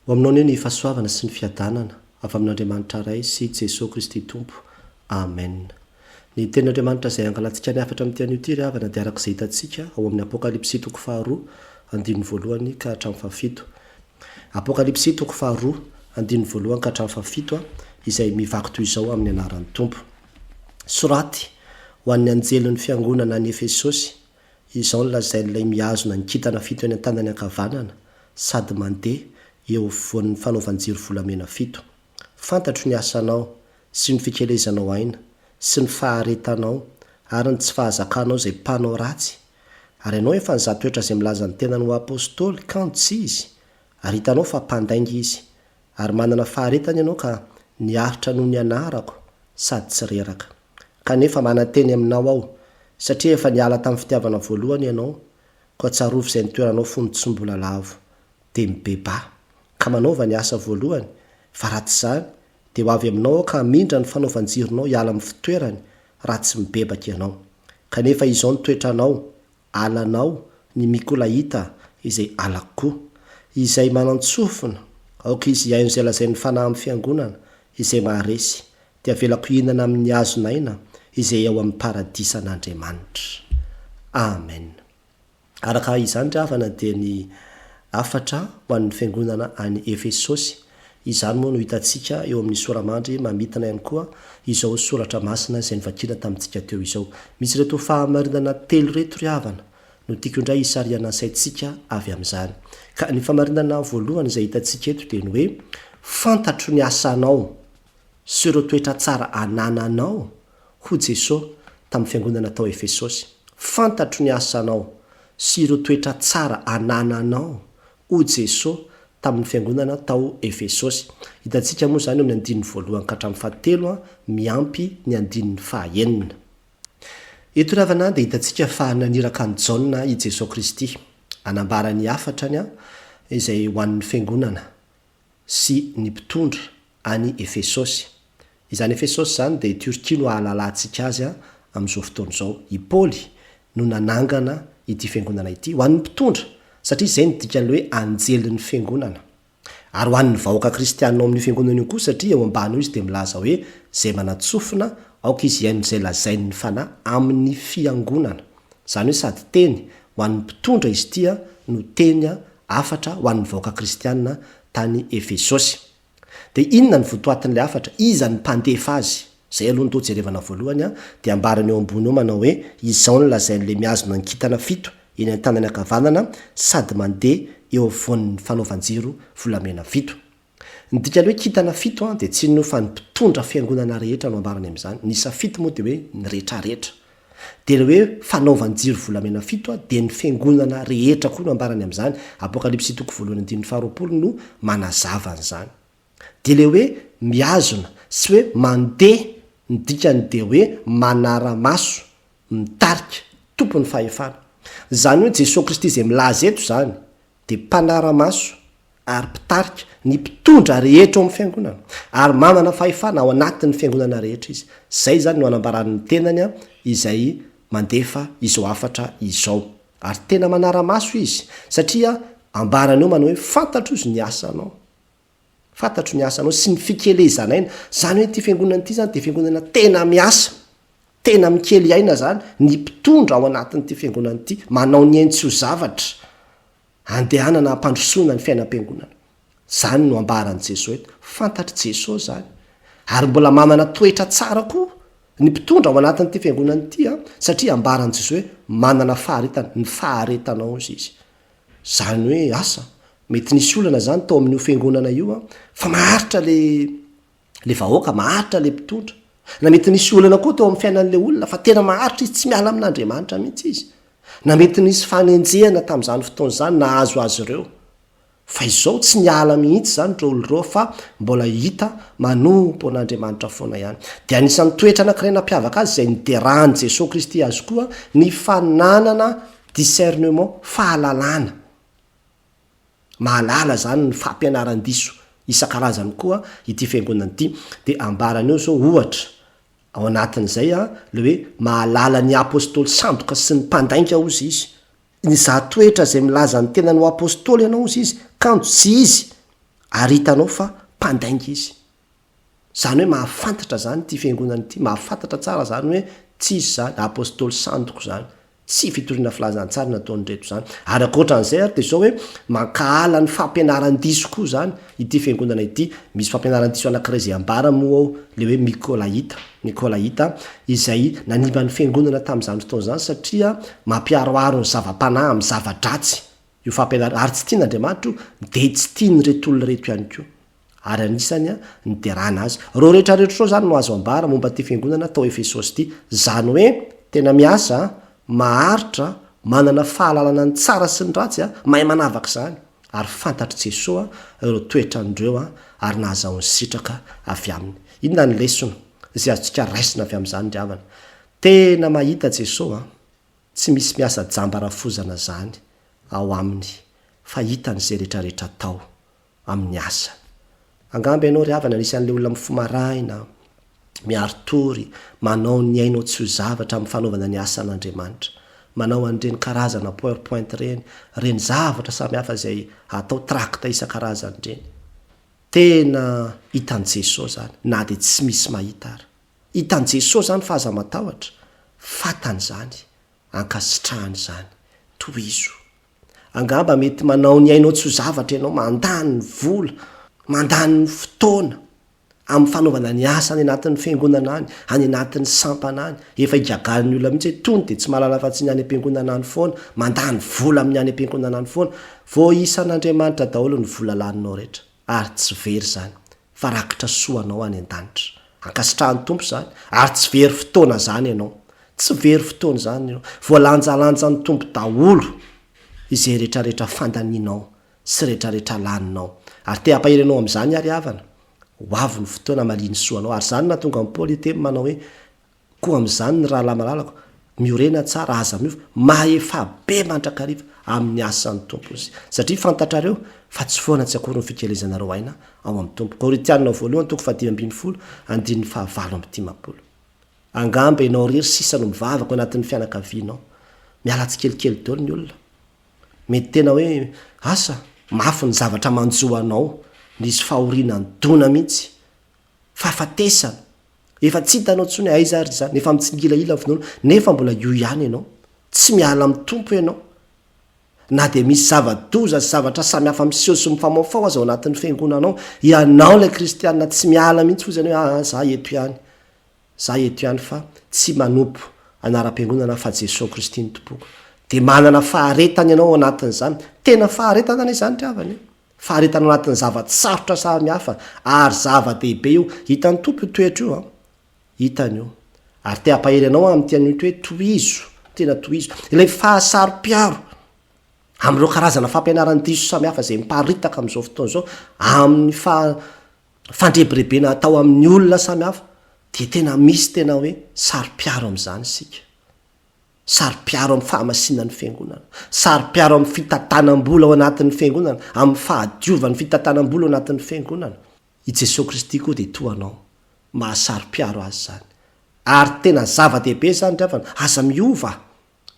Ho aminao anie ny fahasoavana sy ny fiadanana avy amin'Andriamanitra Ray sy Jesoa Kristy Tompo. Amen. Ny Tenin'Andriamanitra izay angalantsika ny hafatra amin'ity anio ity ry havana dia araka izay hitantsika ao amin'ny Apokalypsy toko faharoa andininy voalohany ka hatramin'ny fahafito. Apokalypsy toko faharoa andininy voalohany ka hatramin'ny fahafito izay mivaky toy izao amin'ny anaran'ny Tompo. Soraty ho an'ny anjelin'ny fiangonana any Efesosy Izao no lazain'ilay mihazona ny kintana fito eny an-tanany ankavanana sady mandeha eo afovoan'ny fanaovan-jiro volamena fito, Fantatro ny asanao sy ny fikelezanao aina sy ny faharetanao ary ny tsy fahazakanao izay mpanao ratsy, ary ianao efa nizaha toetra izay milaza ny tenany ho apostoly kanjo tsy izy, ary hitanao fa mpandainga izy, ary manana faharetana ianao ka niaritra noho ny anarako sady tsy reraka. Kanefa manan-teny aminao aho, satria efa niala tamin'ny fitiavana voalohany ianao, koa tsarovy izay nitoeranao fony tsy mbola lavo, dia mibebaha, ka manaova ny asa voalohany, fa raha tsy izany, dia ho avy aminao aho ka hamindra ny fanaovan-jironao hiala amin'ny fitoerany, raha tsy mibebaka ianao. Kanefa izao ny toetranao, Alanao ny Mikolaita izay alako koa. Izay manan-tsofina, aoka izy hihaino izay lazain'ny Fanahy amin'ny fiangonana, izay maharesy, dia avelako hihinana amin'ny hazon'aina izay ao amin'ny paradisan'Andriamanitra. Amen. Araka izany ry havana dia ny hafatra ho an'ny fiangonana any Efesosy Izany moa no hitantsika eo amin'ny sora-mandry mamintina ihany koa izao soratra masina izay novakiana tamintsika teo izao. Misy ireto fahamarinana telo ireto ry havana no tiako indray hisarihana ny saintsika avy amin'izany. Ka ny fahamarinana voalohany izay hitantsika eto dia ny hoe, Fantatro ny asanao sy ireo toetra tsara anananao, hoy Jesoa tamin'ny fiangonana tao Efesosy. Fantatro ny asanao sy ireo toetra tsara anananao, hoy Jesoa tamin'ny fiangonana tao Efesosy. Hitantsika moa izany eo amin'ny andininy voalohany ka hatramin'ny fahatelo miampy ny andininy fahaenina. Eto ry havana dia hitantsika fa naniraka an'i Jaona i Jesoa Kristy hanambara ny hafatrany izay ho an'ny fiangonana sy ny mpitondra any Efesosy. Izany Efesosy izany dia Turquie no ahalalantsika azy amin'izao fotoana izao. I Paoly no nanangana ity fiangonana ity ho an'ny mpitondra, satria izay no dikan'ilay hoe anjelin'ny fiangonana. Ary ho an'ny vahoaka kristianina ao amin'io fiangonana io koa, satria eo ambany eo izy dia milaza hoe izay manan-tsofina, aoka izy hihaino izay lazain'ny Fanahy amin'ny fiangonana. Izany hoe sady teny ho an'ny mpitondra izy ity no teny hafatra ho an'ny vahoaka kristianina tany Efesosy. Dia inona ny votoatin'ilay hafatra? Iza no mpandefa azy? Izay aloha no toa jerevana voalohany an, dia ambarany eo ambony eo manao hoe, izao no lazain'ilay mihazona ny kintana fito eny an-tanany ankavanana sady mandeha eo afovoan'ny fanaovan-jiro volamena fito. Ny dikan'ny hoe kintana fito an, dia tsy inona io fa ny mpitondra fiangonana rehetra no ambarany amin'izany. Ny isa fito moa dia hoe ny retraretra. Dia ilay hoe fanaovan-jiro volamena fito dia ny fiangonana rehetra koa no ambarany amin'izany. Apokalypsy toko voalohany andininy faharoapolo no manazava an'izany. Dia ilay hoe mihazona sy hoe mandeha ny dikany dia hoe manara-maso, mitarika, tompon'ny fahefana. Izany hoe Jesoa Kristy izay milaza eto izany dia mpanara-maso ary mpitarika ny mpitondra rehetra ao amin'ny fiangonana, ary manana fahefana ao anatin'ny fiangonana rehetra izy. Izay izany no anambarany ny tenany izay mandefa izao hafatra izao. Ary tena manara-maso izy, satria ambarany eo manao hoe fantatro izy ny asanao. Fantatro ny asanao sy ny fikelezan'aina. Izany hoe ity fiangonana ity izany dia fiangonana tena miasa, tena mikely aina izany ny mpitondra ao anatin'ity fiangonana ity, manao ny ainy tsy ho zavatra. Andehanana hampandrosoana ny fiainam-piangonana. Izany no ambaran'i Jesoa eto. Fantatr'i Jesoa izany. Ary mbola manana toetra tsara koa ny mpitondra ao anatin'ity fiangonana ity an, satria ambaran'i Jesoa hoe manana faharetana, ny faharetanao hozy izy. Izany hoe asa, mety nisy olana izany tao amin'io fiangonana io an, fa maharitra le le vahoaka, maharitra le mpitondra. Na mety nisy olana koa teo amin'ny fiainan'le olona fa tena maharitra izy, tsy miala amin'Andriamanitra mihitsy izy. Na mety nisy fanenjehana tamin'izany fotoana izany nahazo azy ireo. Fa izao tsy niala mihitsy izany ireo olona ireo fa mbola hita manompo an'Andriamanitra foana ihany. Dia anisan'ny toetra anankiray nampiavaka azy izay niderahan'i Jesoa Kristy azy koa ny fananana discernement, fahalalana. Mahalala izany ny fampianaran-diso isan-karazany koa ity fiangonana ity. Dia ambarany eo izao ohatra, ao anatin'izay ilay hoe mahalala ny apostoly sandoka sy ny mpandainga hozy izy. Nizaha toetra izay milaza ny tenany ho apostoly ianao hozy izy, kanjo tsy izy. Ary hitanao fa mpandainga izy. Izany hoe mahafantatra izany ity fiangonana ity, mahafantatra tsara izany hoe tsy izy izany, apostoly sandoka izany. Tsy fitoriana filazantsara no nataon'ireto izany. Ary ankoatra an'izay ary dia izao hoe mankahala ny fampianaran-diso koa izany ity fiangonana ity. Misy fampianaran-diso anankiray izay ambara moa ao, ilay hoe Mikolaita, Nikolaita, izay nanimba ny fiangonana tamin'izany fotoana izany satria mampiharoharo ny zava-panahy amin'ny zava-dratsy io fampianarana, ary tsy tian'Andriamanitra io, dia tsy tian'ireto olona ireto ihany koa. Ary anisany niderana azy. Ireo rehetra rehetra ireo izany no azo ambara momba ity fiangonana tao Efesosy ity. Izany hoe tena miasa, maharitra, manana fahalalana ny tsara sy ny ratsy, mahay manavaka izany. Ary fantatr'i Jesoa ireo toetran'ireo ary nahazahoany sitraka avy aminy. Inona ny lesona izay azontsika raisina avy amin'izany ry havana? Tena mahita Jesoa, tsy misy miasa jamba rafozana izany ao aminy fa hitany izay rehetra rehetra atao. amin'ny asa. Angamba ianao ry havana anisan'ilay olona mifoha maraina, miari-tory, manao ny ainao tsy ho zavatra amin'ny fanaovana ny asan'Andriamanitra. Manao an'ireny karazana power point ireny, ireny zavatra samihafa izay atao tract isan-karazany ireny. Tena hitan'i Jesoa izany, na dia tsy misy mahita ara. Hitan'i Jesoa izany fa aza matahotra, fatany izany, ankasitrahany izany. Tohizo. Angamba mety manao ny ainao tsy ho zavatra ianao, mandany ny vola, mandany ny fotoana amin'ny fanaovana ny asa any anatin'ny fiangonana any, any anatin'ny sampana any. Efa igagan'ny olona mihitsy hoe tony dia tsy mahalala afa-tsy ny any am-piangonana any foana, mandany vola amin'ny any am-piangonana any foana. Voaisan'Andriamanitra daholo ny vola laninao rehetra, ary tsy very izany. fa rakitra soa anao any an-danitra. Ankasitrahan'ny Tompo izany, ary tsy very fotoana izany ianao. Tsy very fotoana izany ianao. Voalanjalanjan'ny Tompo daholo izay rehetrarehetra fandanianao sy rehetrarehetra laninao. Ary te hampahery anao amin'izany aho ry havana, ho avy ny fotoana hamalian'ny soa anao. Ary izany no nahatonga an'i Paoly hiteny manao hoe, Koa amin'izany ny rahalahy malalako, miorena tsara, aza miova, mahefà be mandrakariva amin'ny asan'ny Tompo izy. Satria fantatrareo fa tsy foana tsy akory ny fikelezanareo aina ao amin'ny Tompo. Korintiana voalohany toko fahadimy ambinifolo, andininy fahavalo amby dimampolo. Angamba ianao irery sisa no mivavaka ao anatin'ny fianakavianao. Miala tsikelikely daholo ny olona. Mety tena hoe, asa, mafy ny zavatra manjo anao, nisy fahoriana nidona mihitsy. Fahafatesana. Efa tsy hitanao intsony hoe aiza ary izany. Efa mitsingilahila ny finoanao, nefa mbola io ihany ianao. Tsy miala amin'ny Tompo ianao. Na dia misy zava-doza sy zavatra samihafa miseho sy mifamaofao aza ao anatin'ny fiangonanao, ianao ilay kristiana tsy miala mihitsy fotsiny hoe aa za eto ihany. Za eto ihany fa tsy manompo anaram-piangonana fa Jesoa Kristy no tompoko. Dia manana faharetana ianao ao anatin'izany. Tena faharetana anie izany ry havana e. Faharetana ao anatin'ny zava-tsarotra samihafa ary zava-dehibe io. Hitan'ny Tompo io toetra io an. Hitany io. Ary te hampahery anao aho amin'ity anio ity hoe tohizo, tena tohizo. Ilay fahasaro-piaro amin'ireo karazana fampianaran-diso samihafa izay miparitaka amin'izao fotoana izao, amin'ny fa- fandrebirebena atao amin'ny olona samihafa, dia tena misy tena hoe saro-piaro amin'izany isika. Saro-piaro amin'ny fahamasinan'ny Fiangonana. Saro-piaro amin'ny fitantanam-bola ao anatin'ny Fiangonana, amin'ny fahadiovan'ny fitantanam-bola ao anatin'ny Fiangonana. I Jesoa Kristy koa dia toa anao. Maha-saro-piaro Azy izany. Ary tena zava-dehibe izany ry havana. Aza miova.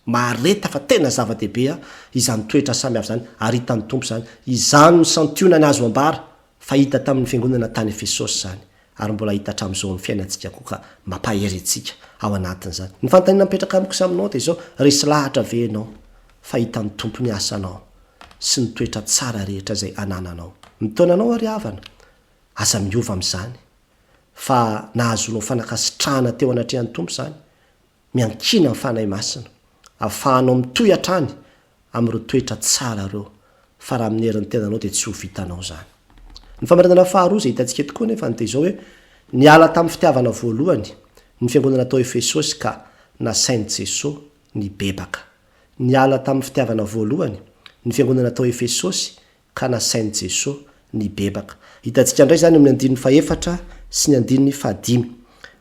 Mahareta fa tena zava-dehibe izany toetra samihafa izany, ary hitan'ny Tompo izany. Izany no santionany azo ambara fa hita tamin'ny Fiangonana tany Efesosy izany. ary mbola hita hatramin'izao amin'ny fiainantsika koa ka mampahery antsika ao anatin'izany. Ny fanontaniana mipetraka amiko sy aminao dia izao, resy lahatra ve ianao fa hitan'ny Tompo ny asanao sy ny toetra tsara rehetra izay anananao? Mitaona anao aho ry havana, aza miova amin'izany fa nahazoanao fanakasitrahana teo anatrehan'ny Tompo izany, Miankina amin'ny Fanahy Masina, ahafahanao mitohy hatrany amin'ireo toetra tsara ireo, fa raha amin'ny herin'ny tenanao dia tsy ho vitanao izany. Ny famarinana faharoa izay hitantsika eto koa anefa dia izao hoe, niala tamin'ny fitiavana voalohany ny fiangonana tao Efesosy ka nasain'i Jesoa nibebaka. Niala tamin'ny fitiavana voalohany ny fiangonana tao Efesosy ka nasain'i Jesoa nibebaka. Hitantsika indray izany eo amin'ny andininy fahefatra sy ny andininy fahadimy.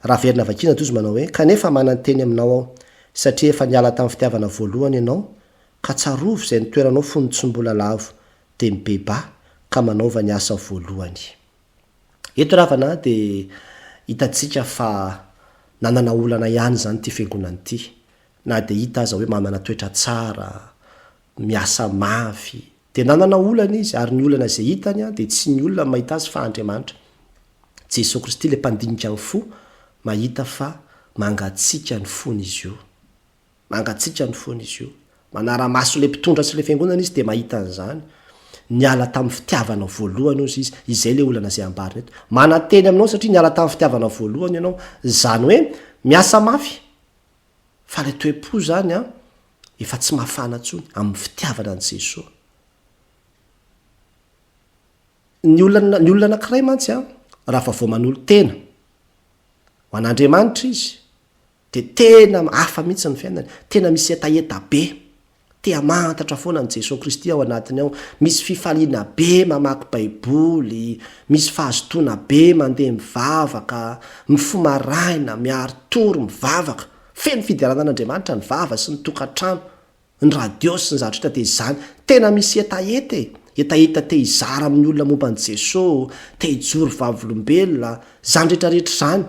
Raha averina vakiana dia hozy manao hoe, Kanefa manan-teny aminao aho, satria efa niala tamin'ny fitiavana voalohany ianao, ka tsarovy izay nitoeranao fony tsy mbola lavo, dia mibebaha ka manaova ny asa voalohany. Eto ry havana dia hitantsika fa nanana olana ihany izany ity fiangonana ity, na dia hita aza hoe manana toetra tsara, miasa mafy. Dia nanana olana izy, ary ny olana izay hitany dia tsy ny olona no mahita azy fa Andriamanitra. Jesoa Kristy ilay mpandinika ny fo mahita fa mangatsiaka ny fon'izy io. Mangatsiaka ny fon'izy io. Manara-maso ilay mpitondra sy ilay fiangonana izy dia mahita an'izany. Niala tamin'ny fitiavana voalohany hozy izy. Izay ilay olana izay ambariny eto. Mananteny aminao satria niala tamin'ny fitiavana voalohany ianao. Izany hoe miasa mafy fa ilay toe-po izany an, efa tsy mafana intsony amin'ny fitiavana an'i Jesoa. Ny olona ny olona anankiray mantsy an, raha vao manolo-tena ho an'Andriamanitra izy, dia tena hafa mihitsy ny fiainany, tena misy hetaheta be, te hamantatra foana an'i Jesoa Kristy ao anatiny ao, misy fifaliana be mamaky baiboly, misy fahazotoana be mandeha mivavaka, mifoha maraina, miari-tory, mivavaka, feno fiderana an'Andriamanitra ny vava sy ny tokantrano. Ny radio sy ny zavatra rehetra dia izany. Tena misy hetaheta e! Hetaheta te hizara amin'ny olona momba an'i Jesoa, te hijoro vavolombelona, izany rehetra rehetra izany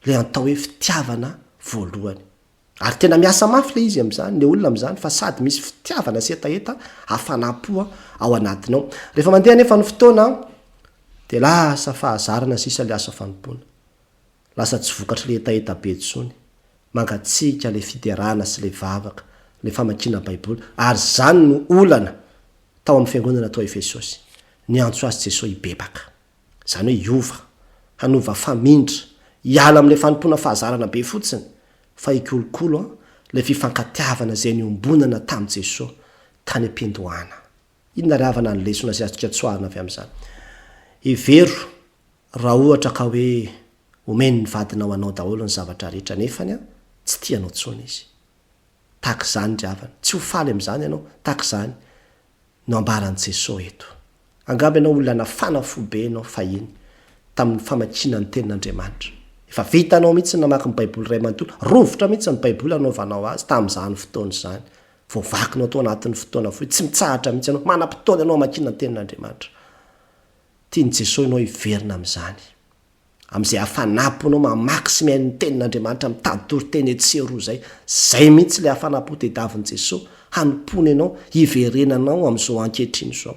ilay antao hoe fitiavana voalohany. Ary tena miasa mafy ilay izy amin'izany, ilay olona amin'izany fa sady misy fitiavana sy hetaheta hafanam-po ao anatiny ao. Rehefa mandeha anefa ny fotoana dia lasa fahazarana sisa ilay asa fanompoana. Lasa tsy vokatr'ilay hetaheta be intsony. Mangatsiaka ilay fiderana sy ilay vavaka, ilay famakiana Baiboly, ary izany no olana tao amin'ny fiangonana tao Efesosy. Niantso azy Jesoa hibebaka. Izany hoe hiova, hanova famindra, hiala amin'ilay fanompoana fahazarana be fotsiny, fa hikolokolo ilay fifankatiavana izay niombonana tamin'i Jesoa tany am-piandohana. Inona ry havana ny lesona izay azontsika tsoahina avy amin'izany? Hevero Raha ohatra ka hoe omen'ny vadinao anao daholo ny zavatra rehetra nefany an tsy tia anao tsony izy. Tahaka izany ry havana. Tsy ho faly amin'izany ianao. Tahaka izany no ambaran'i Jesoa eto. Angamba ianao olona nafana fo be ianao fahiny tamin'ny famakiana ny tenin'Andriamanitra. Efa vitanao mihitsy ny namaky ny Baiboly iray manontolo. Rovitra mihitsy ny Baiboly hanaovanao azy tamin'izany fotoana izany. Voavakinao tao anatin'ny fotoana fohy. Tsy mitsahatra mihitsy ianao. Manam-potoana ianao hamakiana ny tenin'Andriamanitra. Tian'i Jesoa ianao hiverina amin'izany. Amin'izay hafanam-ponao mamaky sy mihaino ny Tenin'Andriamanitra mitady toriteny etsy sy eroa izay. Izay mihitsy ilay hafanam-po tediavin'i Jesoa hanompoana ianao, hiverenanao amin'izao ankehitriny izao.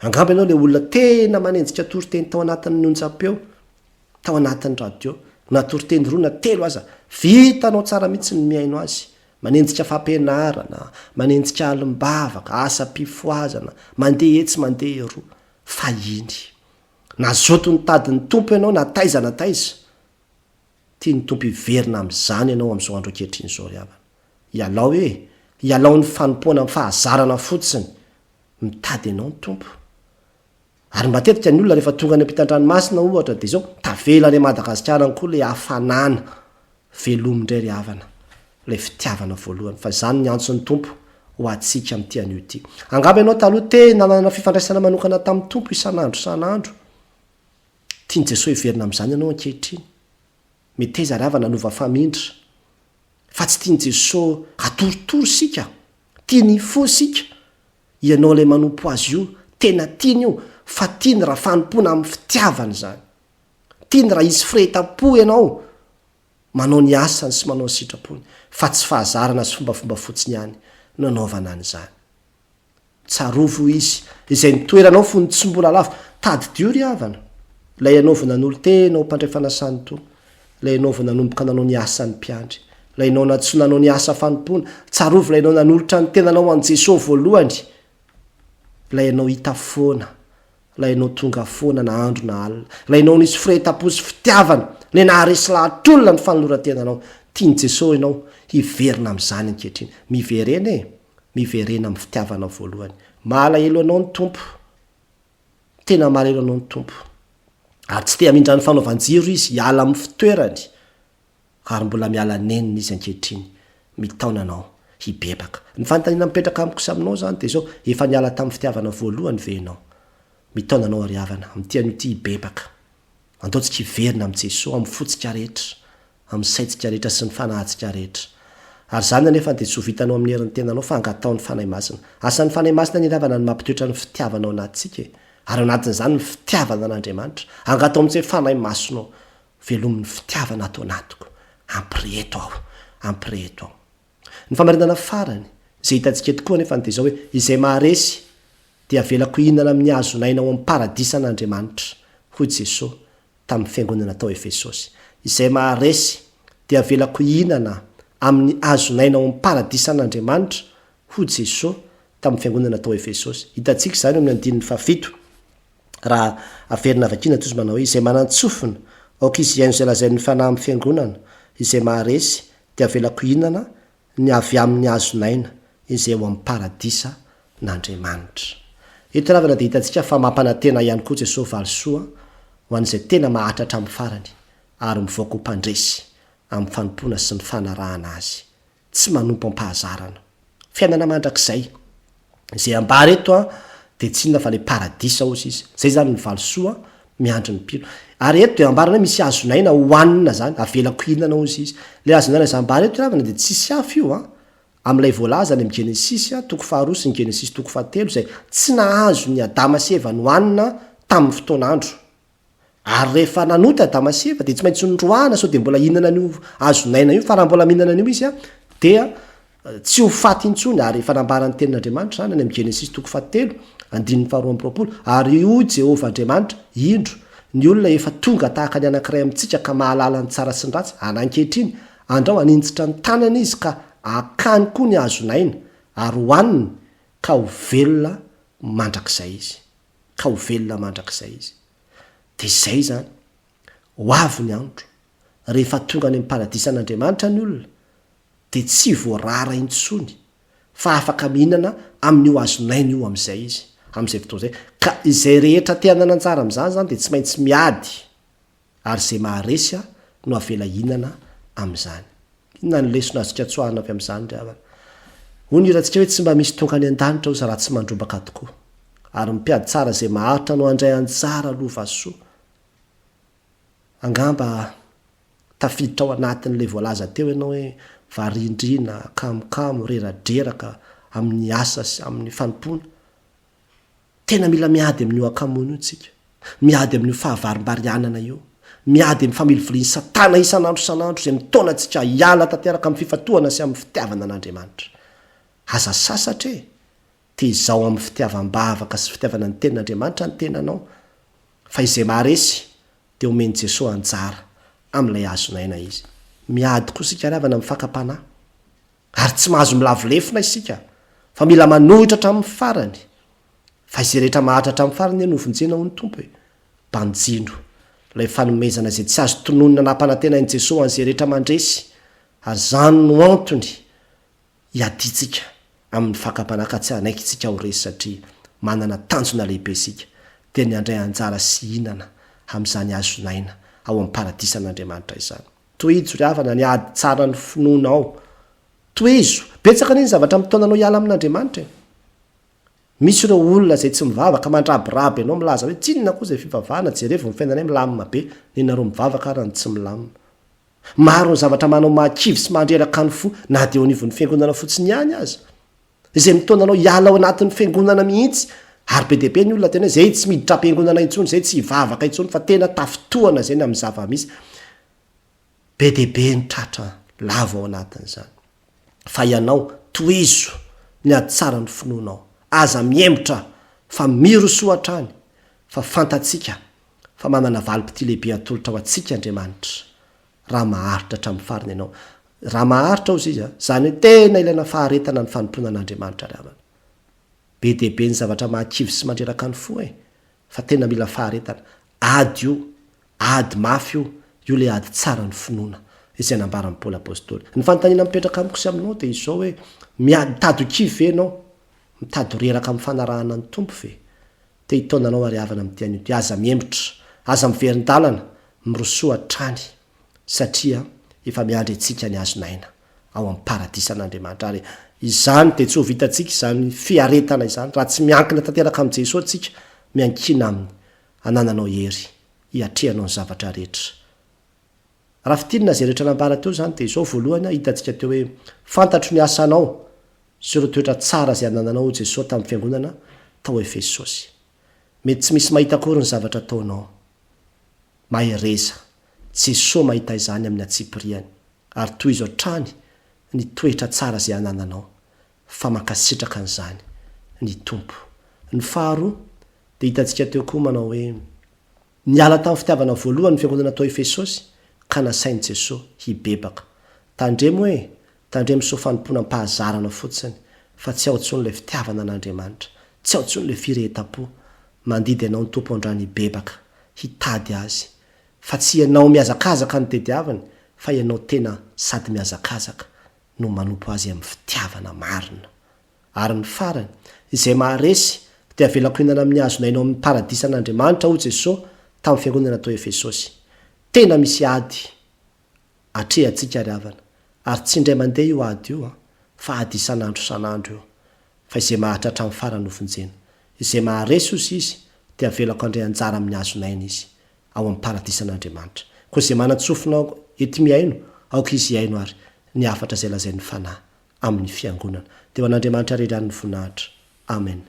Angamba ianao ilay olona tena manenjika toriteny tao anatin'ny onjam-peo, tao anatin'ny radio, na toriteny roa na telo aza, vitanao tsara mihitsy ny mihaino azy. Manenjika fampianarana, manenjika alim-bavaka, asam-pifohazana, mandeha etsy mandeha eroa. Fahiny. Nazoto nitady ny Tompo ianao na taiza na taiza. Tian'ny Tompo hiverina amin'izany ianao amin'izao andro ankehitriny izao ry havana. Ialao e! Ialao ny fanompoana amin'ny fahazarana fotsiny. Mitady anao ny Tompo. Ary matetika ny olona rehefa tonga any ampitan-dranomasina ohatra dia izao, tavela any Madagasikara any koa ilay hafanana. Velomy indray ry havana ilay fitiavana voalohany fa izany ny antson'ny Tompo ho antsika amin'ity anio ity. Angamba ianao taloha tena nanana fifandraisana manokana tamin'ny Tompo isan'andro isan'andro. Tian'i Jesoa hiverina amin'izany ianao ankehitriny. Meteza ry havana hanova famindra. Fa tsy tian'i Jesoa hatoritory isika. Tiany hifoha isika. Ianao ilay manompo Azy io, tena tiany io, fa tiany raha fanompoana amin'ny fitiavana izany. Tiany raha hisy firehetam-po ianao manao ny asany sy manao ny sitrapony, fa tsy fahazarana sy fombafomba fotsiny ihany no anaovana an'izany. Tsarovy hoy izy, izay nitoeranao fony tsy mbola lavo. Tadidio ry havana, ilay ianao vao nanolo-tena ho mpandray fanasan'ny Tompo, Ilay ianao vao nanomboka nanao ny asan'ny mpiandry. Ilay ianao nantsoina hanao ny asa fanompoana. Tsarovy ilay ianao nanolotra ny tenanao ho an'i Jesoa voalohany. Ilay ianao hita foana. Ilay ianao tonga foana na andro na alina. Ilay ianao nisy firehetam-po sy fitiavana. Ilay naharesy lahatr'olona ny fanoloran-tenanao. Tian'i Jesoa ianao hiverina amin'izany ankehitriny. Miverena e! Miverena amin'ny fitiavanao voalohany. Malahelo anao ny Tompo. Tena malahelo anao ny Tompo. Ary tsy te hamindra ny fanaovan-jiro Izy hiala amin'ny fitoerany, ary mbola miala nenina Izy ankehitriny, mitaona anao hibebaka. Ny fanontaniana mipetraka amiko sy aminao izany dia izao, efa niala tamin'ny fitiavana voalohany ve ianao? Mitaona anao ry havana, amin'ity anio ity hibebaka. Andao tsika hiverina amin'i Jesoa amin'ny fontsika rehetra, amin'ny saintsika rehetra sy ny fanahintsika rehetra. Ary izany anefa dia tsy ho vitanao amin'ny herin'ny tenanao fa angataho ny Fanahy Masina. Asan'ny Fanahy Masina anie ry havana ny mampitoetra ny fitiavana ao anatintsika e! Ary ao anatin'izany ny fitiavana an'Andriamanitra. Angataho mihitsy hoe Fanahy Masina ô, velomy ny fitiavana ato anatiko. Ampireheto aho. Ampireheto aho. Ny famarinana farany, izay hitantsika eto koa anefa dia izao hoe, izay maharesy. dia avelako hihinana amin'ny hazon'aina ao amin'ny paradisan'Andriamanitra, hoy Jesoa tamin'ny fiangonana tao Efesosy. Izay maharesy, dia avelako hihinana amin'ny hazon'aina ao amin'ny paradisan'Andriamanitra, hoy Jesoa tamin'ny fiangonana tao Efesosy. Hitantsika izany eo amin'ny andininy fahafito. Raha averina vakiana toy izy manao hoe, Izay manan-tsofina, aoka izy hihaino izay lazain'ny Fanahy amin'ny fiangonana, izay maharesy, dia avelako hihinana ny avy amin'ny hazon'aina izay ao amin'ny paradisa n'Andriamanitra. Eto ravana dia hitantsika fa mampanantena ihany koa Jesoa valisoa ho an'izay tena maharitra hatramin'ny farany ary mivoaka ho mpandresy amin'ny fanompoana sy ny fanarahana Azy. Tsy manompo am-pahazarana. Fiainana mandrakizay. Izay ambara eto dia tsy inona fa ilay paradisa hozy izy. Izay izany ny valisoa miandry ny mpino. Ary eto dia ambarany hoe misy hazon'aina hohanina izany, avelako hihinana hozy izy. Ilay hazon'aina izay ambara eto ry havana dia tsisy hafa io an, amin'ilay voalaza any amin'ny Genesisy toko faharoa sy ny Genesisy toko fahatelo izay tsy nahazo ny Adama sy Eva nohanina tamin'ny fotoan'andro. Ary rehefa nanota Adama sy Eva dia tsy maintsy noroahana sao dia mbola hihinana an'io hazon'aina io, fa raha mbola mihinana an'io izy dia tsy ho faty intsony, ary efa nambaran'ny tenin'Andriamanitra izany any amin'ny Genesisy toko fahatelo, andininy faharoa 22, ary hoy Jehovah Andriamanitra, Indro, ny olona efa tonga tahaka ny anankiray amintsika ka mahalala ny tsara sy ny ratsy, ary ankehitriny, andrao haninjitra ny tanany izy ka hakany koa ny hazon'aina, ary hohaniny, ka ho velona mandrakizay izy. Ka ho velona mandrakizay izy. Dia izay izany. Ho avy ny andro, rehefa tonga any amin'ny paradisan'Andriamanitra ny olona, dia tsy voarara intsony fa afaka mihinana amin'io hazon'aina io amin'izay izy, amin'izay fotoana izay. Ka izay rehetra te hanana anjara amin'izany izany dia tsy maintsy miady, ary izay maharesy no avela hihinana amin'izany. Inona ny lesona azontsika tsoahina avy amin'izany ry havana? Hoy ny hirantsika hoe tsy mba misy tonga any an-danitra ozy raha tsy mandrombaka tokoa. Ary ny mpiady tsara izay maharitra no handray anjara lova soa. Angamba tafiditra ao anatin'ilay voalaza teo ianao hoe varindriana, kamokamo, reradreraka amin'ny asa sy amin'ny fanompoana. Tena mila miady amin'io hakamoana io tsika. Miady amin'io fahavarimbarianana io. Miady amin'ny familivilian'i Satana isan'andro isan'andro izay mitaona antsika hiala tanteraka amin'ny fifantohana sy amin'ny fitiavana an'Andriamanitra. Aza sasatra e! Tezao amin'ny fitiavam-bavaka sy fitiavana ny Tenin'Andriamanitra ny tenanao, fa izay maharesy dia omen'i Jesoa anjara amin'ilay hazon'aina izy. Miady koa isika ry havana amin'ny fakam-panahy. Ary tsy mahazo milavo lefona isika, fa mila manohitra hatramin'ny farany. Fa izay rehetra maharitra hatramin'ny farany anie no hovonjena hoy ny Tompo e. Banjino ilay fanomezana izay tsy azo tononina nampanantenain'i Jesoa ho an'izay rehetra mandresy, ary izany no antony hiadiantsika amin'ny fakam-panahy ka tsy hanaiky isika ho resy satria manana tanjona lehibe isika dia ny handray anjara sy hihinana amin'izany hazon'aina ao amin'ny paradisan'Andriamanitra izany. Tohizo ry havana ny ady tsara ny finoanao. Tohizo! Betsaka anie ny zavatra mitaona anao hiala amin'Andriamanitra e! Misy ireo olona izay tsy mivavaka mandrabiraby anao milaza hoe tsinona koa izay fivavahana jerevo ny fiainanay milamina be, nenareo mivavaka ara no tsy milamina. Maro ny zavatra manao mahakivy sy mandreraka ny fo na dia eo anivon'ny fiangonana fotsiny ihany aza. Izay mitaona anao hiala ao anatin'ny fiangonana mihitsy. Ary be dia be ny olona tena hoe izay tsy miditra am-piangonana intsony, izay tsy hivavaka intsony fa tena tafintohana izay ny amin'ny zava-misy. Be dia be ny tratra lavo ao anatin'izany. Fa ianao, tohizo ny ady tsara ny finoanao. Aza mihemotra fa mirosoa hatrany fa fantatsika fa manana valim-pitia lehibe atolotra ho antsika Andriamanitra raha maharitra hatramin'ny farany ianao. Raha maharitra hozy izy a, izany hoe tena ilaina faharetana ny fanompoana an'Andriamanitra ry havana. Be dia be ny zavatra mahakivy sy mandreraka ny fo e, fa tena mila faharetana. Ady io, ady mafy io, io ilay ady tsara ny finoana izay nambaran'i Paoly Apostoly. Ny fanontaniana mipetraka amiko sy aminao dia izao hoe, miady, mitady ho kivy ve ianao? Mitady ho reraka amin'ny fanarahana ny Tompo ve? Te hitaona anao ary havana amin'ity anio ity. Aza mihemotra, aza miverin-dalana, mirosoa hatrany, satria efa miandry antsika ny hazon'aina ao amin'ny paradisan'Andriamanitra. Ary izany dia tsy ho vitantsika izany fiaretana izany raha tsy miankina tanteraka amin'i Jesoa tsika, miankina Aminy, anananao hery hiatrehanao ny zavatra rehetra. Raha fintinina izay rehetra nambara teo izany dia izao, voalohany, hitantsika teo hoe fantatro ny asanao sy ireo toetra tsara izay anananao hoy Jesoa tamin'ny fiangonana tao Efesosy. Mety tsy misy mahita akory ny zavatra ataonao. Mahereza. Jesoa mahita izany amin'ny antsipiriany. Ary tohizo hatrany ny toetra tsara izay anananao fa mankasitraka an'izany ny Tompo. Ny faharoa dia hitantsika teo koa manao hoe, Niala tamin'ny fitiavana voalohany ny fiangonana tao Efesosy ka nasain'i Jesoa hibebaka. Tandremo e! Tandremo sao fanompoana am-pahazarana fotsiny fa tsy ao intsony ilay fitiavana an'Andriamanitra, tsy ao intsony ilay firehetam-po. Mandidy anao ny Tompo androany hibebaka, hitady Azy. Fa tsy ianao mihazakazaka no tediaviny fa ianao tena sady mihazakazaka no manompo Azy amin'ny fitiavana marina. Ary ny farany, izay maharesy dia avelako hihinana amin'ny hazon'aina ao amin'ny paradisan'Andriamanitra, hoy Jesoa tamin'ny fiangonana tao Efesosy. Tena misy ady atrehantsika ry havana, ary tsy indray mandeha io ady io an, fa ady isan'andro isan'andro io. Fa izay maharitra hatramin'ny farany ho vonjena. Izay maharesy, hozy Izy, dia avelako handray anjara amin'ny hazon'aina izy, ao amin'ny paradisan'Andriamanitra. Koa izay manan-tsofina enti-mihaino, aoka izy hihaino ary ny hafatra izay lazain'ny Fanahy amin'ny Fiangonana. Dia ho an'Andriamanitra irery ihany ny voninahitra. Amen.